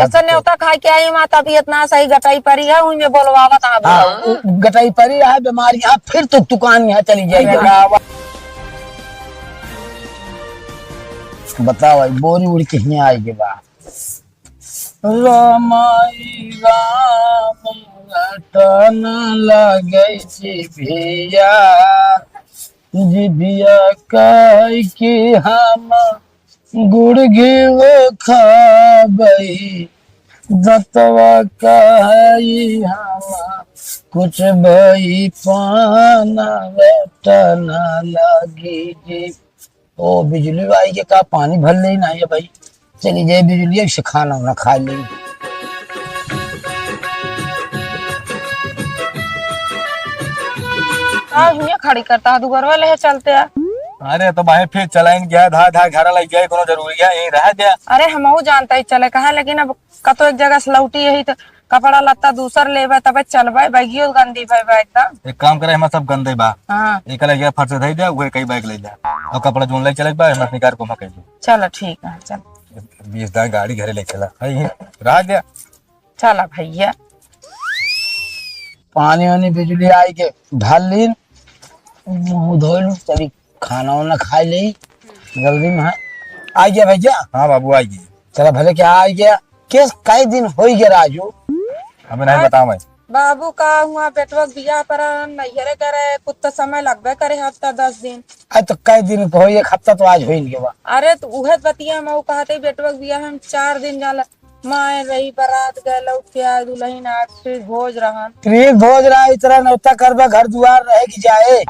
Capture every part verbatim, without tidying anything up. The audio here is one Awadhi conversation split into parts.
जैसे न्योता खाए के आई माँ, तबीयत ना सही, गटाई परी है, उही में बोलवावत हाँ, हाँ, बुलाओ। उ गटाई परी है, बीमारी है, फिर तो दुकान यहाँ चली जाएगी। अरे वाह। बताओ भाई, बोरी उड़ के हियाँ आई के बा। रामाई राम रटन लगे जिभिया, जिभिया कह के हम गुड़ घिव खाबई, दतवा कहई हम कुछ भई पान रटन लगी जी। ओ बिजुली आई के का पानी भर ले ना है भाई, चली जाए बिजुली से खाना वाना खा ले। का हियाँ खड़ी करता है, दुगरवा ले चलते हैं। अरे तो भाई फिर चलाइन गया, धार धार घर लग गया, कोनो जरूरी है, यहीं रह गया। अरे हमहू जानता ही चले कहा, लेकिन अब कतो एक जगह से लौटी यही तो कपड़ा लत्ता दूसर लेबे तबे चलबे, बैगियो गंदी भई बा एकदम। एक काम करे, हमार सब गंदे बा। हाँ। एक ले गया फर्श धई दे, उहे कई बैग ले जा। और कपड़ा जोन ले चले बा, हमार निकार को मकई दे। चलो ठीक है, चल। बीस दाई गाड़ी घरे ले चला। है ये, रह गया। चला भैया। पानी वानी बिजुली आई के ढाल लीन, मुँह धोई लू, चली खाना वाना खाए ले, जल्दी में है। आ गया भैया? हाँ बाबू, आ गया। चला भले क्या आ गया? केस कई दिन होई गया राजू? अबे नहीं बताओ मैं। बाबू का हुआ बेटवा के बियाह पर नैहरे करे, कुछ तो समय लगबे करे, हफ्ता दस दिन। अरे तो कई दिन होई, एक हफ्ता तो आज होई गया बा। अरे तो उहे बतिया हम कहते बेटवा के बियाह हम चार दिन जाला माए रही, बारात गए, लौट के आए, दुल्हन आए, फिर भोज रहन। फिर भोज रहा, इतना न्योता करबा, घर दुआर रहे कि जाए।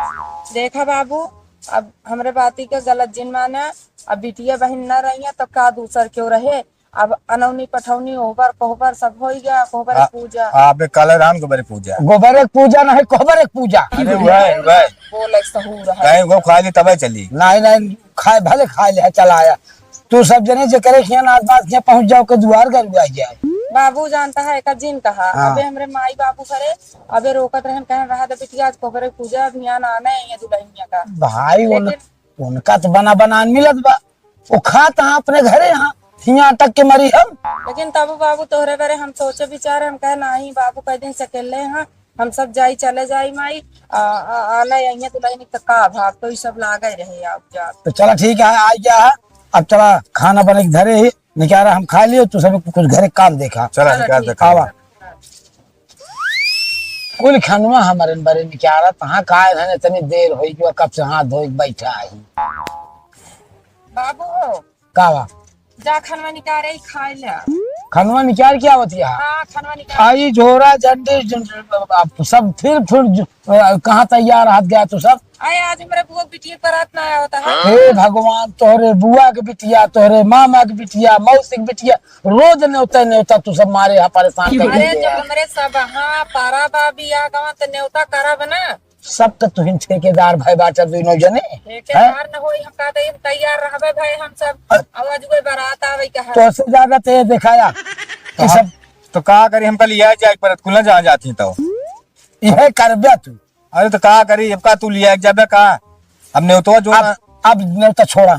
देखा बाबू, अब हमरे बाती के गलत जिन माना, अब बिटिया बहिन न रही है, तो का दूसर क्यों रहे? अब अनौनी पठौनी, ओहबर कोहबर सब होई गया, कोहबर आ, पूजा। आ, अबे काला राम गोबर पूजा। गोबर एक पूजा नहीं, कोहबर एक पूजा। अरे वह, वह। बोले सहूर है। कहीं वो खा ली तबे चली। नहीं, नहीं, खाए, भले खाए ले, चला आया। तू सब जने जेकरे खियाँ नाच बाज खियाँ पहुँच जाओ के दुआर गरुआ जाए। बाबू जानता है, एका जिन कहा, हाँ। अबे हमरे माई बाबू घरे, अबे रोकत रहन, कहन रहा दे बिटिया, आज कोहबरे पूजा, अभियान आने हैं ये दुल्हनिया का। भाई, उन-, लेकिन उनका तो बना बनान मिलत बा, वो खात हाँ अपने घरे हाँ, हियाँ अटक के मरी हम। लेकिन तब बाबू तोहरे बारे हम सोचे विचारे, हम कहे, "नाही बाबू, कई दिन से अकेले हाँ, हम सब जाई, चले जाई माई, आ, आ, आले अइहें दुल्हन के का भाग, तो ई सब लागे रहे, आओ जा।" तो चला ठीक है, आ गया है, अब चला खाना बने के धरे ही, निकारा हम खा लियो, तू सब कुछ घरे काम देखा। चला, चला निकाल ठीक। देखा। आवा। कुल खनवा हमारे बरे निकारा, तहाँ का है, इतनी देर होई कि कब से हाथ धोई के बैठा है। बाबू हो। का बा? जा खनवा निकारे ही खाए ले। खनवा निकाल के आवत है? हाँ, खनवा निकाल। आई झोरा झंडी झंड-, आप सब फिर, फिर ज-, अ, कहाँ तैयार हाथ गया तू सब? अरे आज हमरे बुआ के बिटिया के बारात ना आया होता है। हे भगवान, तोहरे बुआ के बिटिया, तोहरे मामा के बिटिया, मौसी के बिटिया, रोज न्योता न्योता तू सब मारे यहाँ परेशान कर अरे देते जब हैं। हमरे सब हाँ पारा बा बियाह गवा तो न्योता करब ना। सब तो तुहिन ठेकेदार भाई बाटा दोनों जने। ठेकेदार हैं? न होई, हम कहते हैं, तैयार रहबे भाई हम सब। अ- अब आज कोई बारात आवे कहा। तो से ज्यादा तो ये दिखाया कि तो हम, सब तो का करी, हमका लिया जाए परत कुल ना जहाँ जाती तो। यह करबे तू। अरे तो का करी, अब का तू लिया जाबे का? अब न्योतवा जो अब, ना अब न्योता छोड़ा।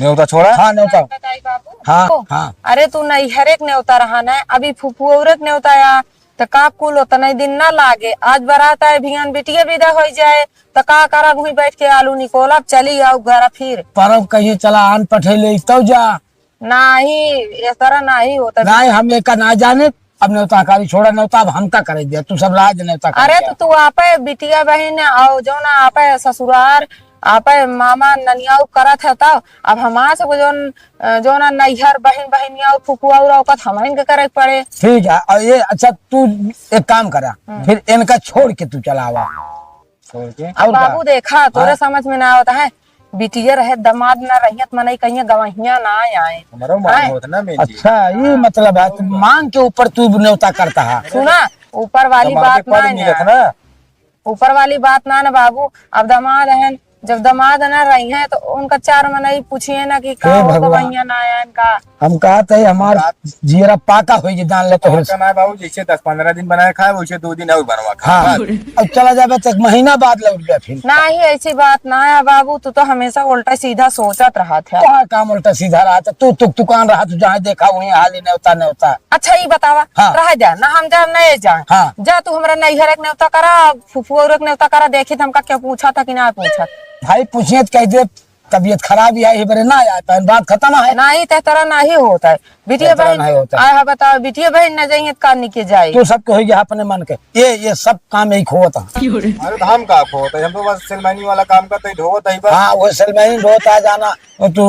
न्योता छोड़ा? हाँ, न्योता। बताई बाबू। हाँ, ओ, हाँ। अरे तू नैहरे के न्योता रहा ना, अभी फुफुओरे के न्योता या, त का कुल ओतने दिन ना लागे? आज बारात आए, भियान बिटिया विदा होई जाए, त का करब? हुई बैठ के आलू निकोलब, चली आऊ घर फिर। परब कहिए चला आन पठे ले, तब जा। नाही, इस तरह नाही होता। नाही, हम एका ना जाने, अब न्योता हकारी छोड़ा, न्योता अब हमका करे दिया, तू सब राज न्योता करे अरे दिया। तो तू आपे बिटिया बहिन आओ, जो ना आपे ससुरार, आपे मामा ननियाऊ करत है, तब अब हमार से जौन, अ, जो ना नैहर बहिन बहिनिया और फुफुआ और औकत हमहिन के करे के पड़े। ठीक है, और ये अच्छा तू एक काम करा, हम्म। फिर इनका छोड़ के तू चला आवा। छोड़ के? और का? बाबू देखा, तोरे हाँ? समझ में ना आवत है, बिटिया रहे, दमाद ना रहियत, मनई कहिया गवहिया ना आए। हमरो मालूम आए? होत ना, मेम जी। अच्छा, ये मतलब है, तो मांग के ऊपर तू न्योता करता है। सुना, ऊपर वाली दमाद बात के पद ना मिलत ना। ना। ऊपर वाली बात ना ना बाबू, अब दमाद हैं, जब दमाद ना रही हैं, तो उनका चार मनई पूछिए ना कि का हे हो भगवान। गवहिया ना आए इनका। हम कहत है, हमार बात जियरा पाका होई जे जान ले तो। का ना बाबू, जैसे दस पन्द्रह दिन बनाए खाए, वैसे दो दिन और बनवा खाए, हाँ। बस। अब चला जाबे तो एक महीना बाद लौट गया फिर। नाही, ऐसी बात ना है बाबू, तू तो हमेशा उल्टा सीधा सोचत रहत है। कहाँ काम उल्टा सीधा रहत है? तू तुक तुकान रहत, जहाँ देखा वहीं हाली नेवता नेवता। अच्छा, ई बतावा, हाँ। रह जा ना, हम जाब ना, ये जा। हाँ। जा तू हमरा नैहर एक नेवता करा, फुफुआ एक नेवता करा, देखी त हमका क्यों पूछा था कि ना पूछा। भाई पूछिए तो कह दे, तबीयत खराब ही है, ये बरे ना आया, तहन बात खत्म है। नाही, ते तरह नाही होता है। बिटिया ते तरह बहन, नाही होता है। आय हा बताओ, बिटिया बहन न जाइए त का निके जाए? तू सबके हो गया अपने मन के। ये, ये सब काम यही खोता है। अरे तो हम का खोता है? हम तो बस सेलमैनी वाला काम करते ही ढोवत ही बस। हाँ, वो सेलमैनी ढोता है जाना, वो तू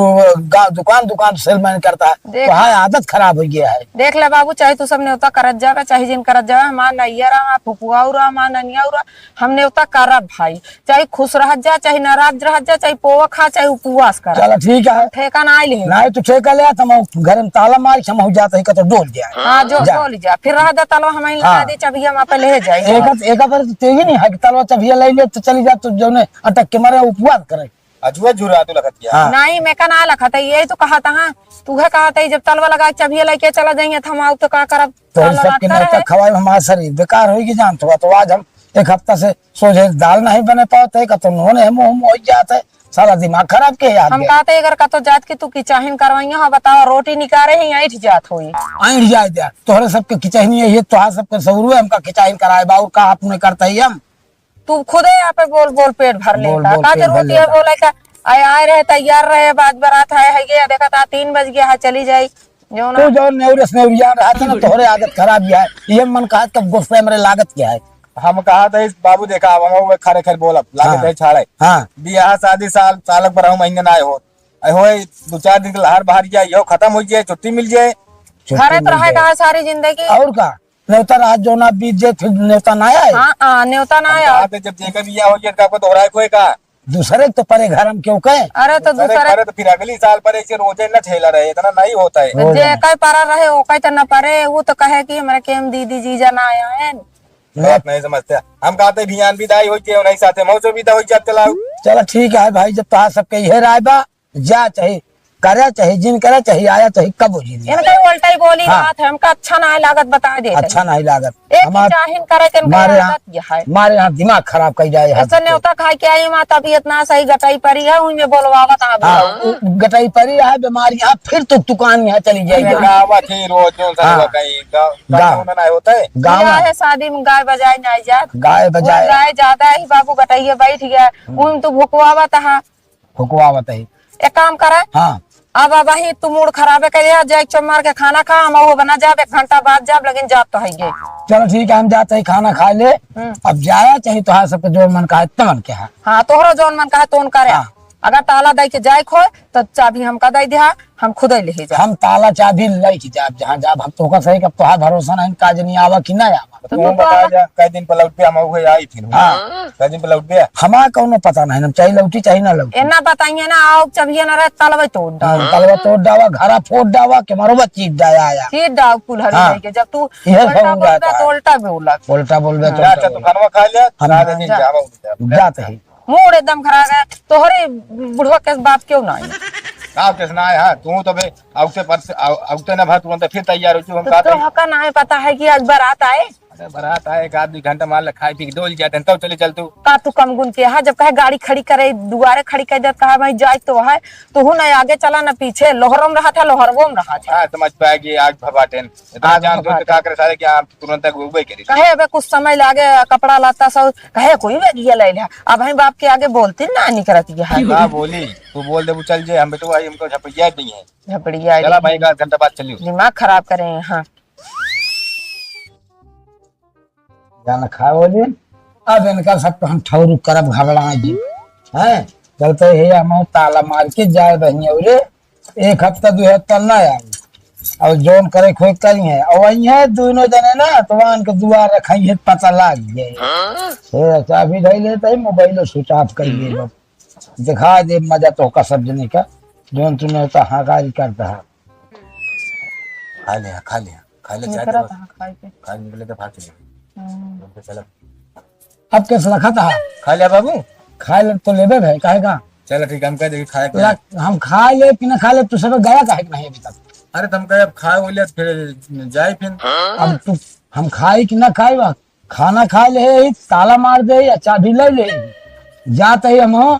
गा-, दुकान, दुकान सेलमैन करता है। देख। तो हाँ, आदत खराब हो गया है। देख ले बाबू, चाहे तू सब नेवता करत जावे, चाहे जिन करत जावे, हमार नैया रहा, हमार फुफुआ रहा, हमार ननिया रहा, हम नेवता करब भाई। चाहे खुश रहत जा, चाहे नाराज रहत जा, चाहे पोवा खा, चाहे उपवास कर। चला ठीक है। ठेका ना ले। नाही तू ठेका ले, त हम घर में ताला मार के हम जात ही कतो डोल जाए। हाँ, जो जा। डोल जा। फिर रह दे तलवा हम हाँ। लगा दे, चाबिया हम पे ले जाए। एक, एक बार तो तेगी नहीं है कि तलवा चाबिया ले ले तो चली जा, तू जौने अटक के मारे उपवास करे। अजुआ झुरा तू लखत गया। हाँ। नाही, मैं का ना लखत है, यही तो कहत है। तू है कहत है, जब तलवा लगा के चाबिया लेके चला जाइए, त हम आउ तो का करब? तोहरे तलवा सबके रखता नेवता रहे। खवाए हमार शरीर बेकार होई कि जानत हुआ, तो आज हम एक हफ्ता से सोझे दाल नाही बने पावत है, कतो नून है मुँह में हो जात है, साला दिमाग खराब के याद हम गया। कहते अगर कतो जात के तू किचाहिन करवाइया हो, बताओ, रोटी निकारे ही ऐंठ जात होई। ऐंठ जाए दिया, तोहरे सबके किचाहिन यही है, तोहार सबके सौरू है, हमका किचाहिन कराए बा, और का अपने करता ही हम। तू खुदे यहाँ पे बोल बोल पेट भर बोल लेता, बोल का पेट भर जरूरत है लेता। बोले का? आए, आए रहे, तैयार रहे, बात बारात है, है ये, देखा था तीन बज गया है, चली जाई। जो ना तू जौन नेवरस नेवरिया रहा था ना, तोहरे आदत खराब ही है। ये मन कहा कब गुस्से मेरे लागत क्या है? हम कहा था इस बाबू देखा, अब हम वो खरे खरे बोलब, लागत हाँ। है छाड़े। हाँ। बियाह शादी साल, सालक पर हम महीने ना आए हो। आए होए, दो चार दिन के लहर बाहर गया, यो खत्म हो जाए, छुट्टी मिल जाए। छुट्टी घरे तो मिल रहे जाए। कहा सारी जिंदगी। और का? नेवता रात जो ना बीत जाए, फिर नेवता ना आए। हाँ, हाँ, नेवता ना हम आए। कहा था जब जेकर बियाह हो जाए, तो आपको दोहराए कोई का? दूसरे के तो परे घर हम क्यों कहे? अरे तो दूसरे दूसरे घरे तो फिर अगली साल परे, ऐसे रोजे न झेला रहे, इतना नहीं होता है। तो रोजे जे न। कहे परा रहे, वो कहे तो न परे, वो तो कहे कि हमारे केम दीदी जीजा ना आया है। बात नहीं समझते। हम कहते भियान विदाई होई के, नहीं साथे मौसो विदा होई जात चलाओ। चला ठीक है भाई, जब तोहार सबके इहे राय बा, जा चाहे करे चाहे जिन करे चाहे आया चाहे कब हो जिन। इनका उल्टा ही बोली हाँ। बात है, हमका अच्छा ना लागत, बता दे अच्छा तनी। नहीं लागत। एक हमार चाहिन करे के इनका मारे यहाँ, आदत ये है। मारे यहाँ दिमाग खराब कर जाए यहाँ ऐसे सबके। नेवता खाए के आई माँ, तबीयत ना सही, गटाई परी है, उनमें बोलवावत आ हाँ, बोलो। उ-, गटाई परी है, बीमारी है, फिर तो दुकान में चली जाएगी। अरे गावा के रोज जो हाँ। सरवा कहीं, गाँव, गाँव। गाँव में ना होता है। गाँव बियाह में। है, शादी में गाय बजाए ना जात। गाय वो बजाए। गाय ज्यादा है, बाबू गटाइए बैठ गया, हम्म। उन तो भुकवावत है। हुकवावत है। एक काम करे। हाँ। अब, अब वही तू मूड खराबे कर दिया, जाए चुप मार के खाना खा, हम वो बना जाब, एक घंटा बाद जाब, लेकिन जाब तो है ये। चलो ठीक है, हम जाते हैं खाना खा ले। हम्म। अब जाया चाहे तोहार सबके जो मन कहा है, तमन के है। हाँ, तोहरो जौन मन कहा है, तोन करे। हाँ। अगर ताला दे के जाए खोए, तो चाबी हमका दे दिया, हम खुदे ले जाब। हम ताला चाबी लेके जाब, जहाँ जाब, हम तोहका सही, अब तोहार भरोसा नहीं, का जनी आवा कि ना आवा। तो तू तू बता बता। जा, कै दिन पर लौटबे, हम उहे आई फिर। हाँ। कै दिन पर लौटबे? हमार कौनो पता नहीं, हम चाहे लौटी, चाहे ना लौटी। एना बताइए ना, आओ, चाबिया ना रहे, तलवे तोड़ डावा। हाँ, तलवा तोड़ डावा, घरा फोड़ डावा, के मारो बच्ची डाया आया। फिर डाव कुल्हड़ी हाँ। लेके, जब तू इहे उल्टा सब बोलबे, रहता तो है। उल्टा बोलत। उल्टा बोलबे, तो हाँ। जा, उल्टा अच्छा, बोलबे। दुकानवा खा लिया, हम रात दिन जा। जावा, उठा। जाते ही। मूड एकदम खराब है। तोहरे बुढ़वा के बाप क्यों ना आई? का कैसे ना आया? हाँ, तू तो बे, आउते पर से, आउ-, आउते ना भा, तुरंत फिर तैयार हो, हम तो, का तो तैयार? हका ना है पता है कि आज बारात आए। अरे, बारात आए, एक आध दो घंटा मान ले, खाए पी के डोल जाते हैं, तब चले चल तू। का तू कम गुण के है? जब कहे गाड़ी खड़ी करे, दुआरे खड़ी कर देत, कहा भाई जाए तो है, तू हूँ ना आगे चला ना पीछे, लोहरो में रहा था, लोहरवो में रहा था। हाँ, समझ पाए कि आज भवाटेन। इतना आज जान दो तो भवाटेन। का करे सारे कि आप तुरंत तक उबे करी। कहे अबे कुछ समय लागे, कपड़ा लाता सब, कहे कोई बे ये ले ले। अब हम बाप के आगे बोलती ना निकरत ये है। का बोली? तू बोल दे, वो चल जे, हम बेटवा, हमको झपड़िया नहीं है। झपड़िया चला नहीं। भाई, एक आध घंटा बाद चलियो। दिमाग खराब करे हैं, हाँ। जाना खा बोले, अब इनका सब तो हम ठौरू करब घबरा जी। हैं? चलते ही हम ताला मार के जाए बहिया रे, एक हफ्ता दो हफ्ता ना आए। और जौन करे खोए करी है। और वही है दोनों जने ना, तो वहाँ के दुआर रखाई है, पता लाग गए। हे, चाबी धई लेते ही मोबाइल switch off कर लिए लोग। दिखा दे मजा तो का सब जने का, जौन तूने तो हंकारी करता है। खा ले, खा ले, खा ले, चाय निकला तो था, खाए के। खा ले, निकले तो भाग चले। हम्म। उनके चला। अब कैसे रखा था? खा ले बाबू। खा ले तो लेबे भाई, काहे का? चलो ठीक है, हम कह देंगे खाए के। ला, हम खा ले कि ना खा ले, तू सब गया काहे के नहीं अभी तक? अरे, तुम कहे अब खाए हो लिया, तो फिर जाए फिर। अब तू, हम खाई कि ना खाई, वहाँ खाना खा ले ही, ताला मार दे या चाबी ले ले, जात ही हम हो।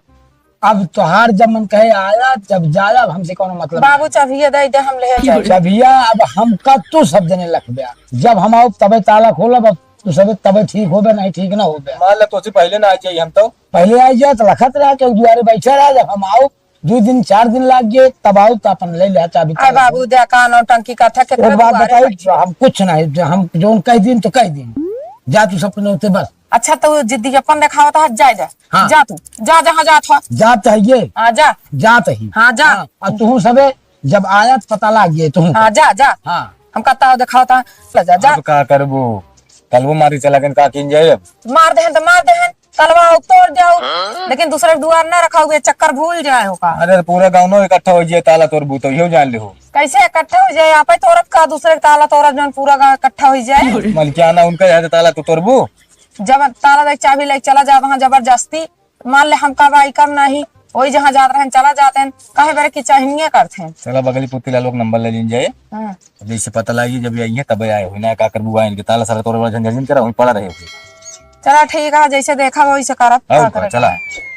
अब तोहार जब मन कहे आया, जब जाया, अब हमसे कौनो मतलब बाबू, नहीं। चाबिया दे दे, हम ले जाए। चाबिया अब हमका तू सब जने लख बे, जब हम आओ तबे ताला खोलब, अब तू सबे तबे ठीक होबे, नहीं ठीक ना होबे। मान ले, तोसे पहले ना आ जाई हम तो। पहले आ जाए तो लखत रहा कि दुआरे बैठे रहा, जब हम आओ दो दिन चार दिन लाग गए, तब आओ तो अपन ले ले चाबी, अरे ताला बाबू, खोल। दे कान और टंकी का ठेके एक बात बताई, हम कुछ नहीं, हम जोन कह दिन तो कह दिन, जा तू सब नौते बस। अच्छा, तो जिद्दी अपन देखावत है, जा, जा। हाँ। जा तू, जा, जहाँ जात हो। जात है ये। हाँ, जा। जात ही। हाँ, जा। हाँ, और तू सबे जब आया तो पता लाग गए तू। हाँ, जा, जा। हाँ। हम कहता हो देखावत है, ले जा, जा। अब का करबो? कल वो मारी चला गन, का किन जाए अब? मार देहन तो मार देहन, तलवा हो तोड़ जाओ, लेकिन दूसरे के दुआर ना रखा हुए, चक्कर भूल जाए हो का। अरे, पूरा गाँव नो इकट्ठा हो जाए, ताला तोड़बू तो यो जान ले हो। कैसे इकट्ठा हो जाए? आप ही तोड़ब का दूसरे के ताला तोड़ब, जौन पूरा गाँव इकट्ठा हो जाए? मलिकाना उनका यहाँ से ताला तो तोड़बू। जब ताला दे चाबी ले चला जात हाँ जबरदस्ती, मान ले हमका बाई कम नहीं, वही जहाँ जात रहन चला जाते हैं, काहे बेरे की चाहिए करते हैं। चला बगली पुती ला लोग नंबर ले लीन जाए। हाँ। जैसे पता लागी जब ये आई है तब आए हो ना, का करबू आए इनके ताला साला तोड़े वाला झंझट जिन करा, वहीं पड़ा रहे हो। चला ठीक है, जैसे देखा वैसे करब, और का का, करे चला। के।